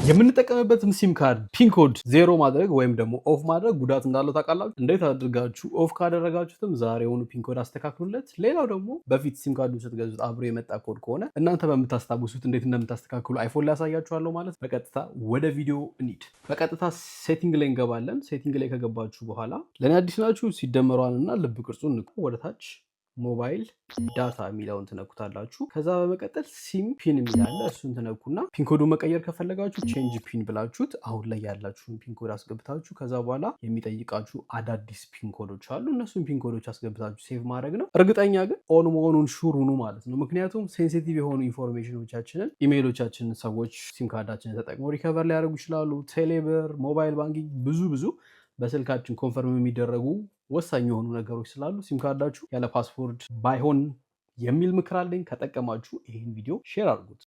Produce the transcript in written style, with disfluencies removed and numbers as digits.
የምንጠቀምበትም SIM card PIN code 0 ማድረግ ወይም ደግሞ off ማድረግ ጉዳት እንዳለው ታውቃላችሁ? እንዴት አድርጋችሁ off ካደረጋችሁትም ዛሬውኑ PIN code አስተካክሉለት። ሌላው ደግሞ በፊት SIM card ኡ ስትገዙት አብሮ የመጣ ኮድ ከሆነ እናንተ በምታስታውሱት እንዴት እንደምታስተካክሉ iPhone ላይ ያሳያችኋለሁ ማለት። በቀጥታ ወደ ቪዲዮ እንሂድ። በቀጥታ setting ላይ እንገባለን። Setting ላይ ከገባችሁ በኋላ፣ ለእኔ አዲስ ናችሁ፣ ሲደመሯንና ልብ ቅርጹን ንኩ። ወደታች mobile data የሚለውን ትነኩታላችሁ። ከዛ በመቀጠል SIM PIN የሚል አለ። እሱን ትነኩና PIN code ኡ መቀየር ከፈለጋችሁ change PIN ብላችሁት አሁን ላይ ያላችሁን PIN code አስገብታችሁ ከዛ በኋላ የሚጠይቃችሁ አዳዲስ PIN code ኦች አሉ። እነሱን PIN code ኦች አስገብታችሁ save ማድረግ ነው። እርግጠኛ ግን on መሆኑን sure ሁኑ ማለት ነው። ምክንያቱም sensitive የሆኑ information ኦቻችንን፣ ኢሜይሎቻችንን ሰዎች SIM card ኣችንን ተጠቅመው recover ሊያደርጉ ይችላሉ። ቴሌብር፣ mobile banking፣ ብዙ ብዙ በስልካችን confirm የሚደረጉ ወሳኝ የሆኑ ነገሮች ስላሉ SIM card ኣችሁ ያለ password ባይሆን የሚል ምክር አለኝ። ከጠቀማችሁ ይህን ቪዲዮ share አድርጉት።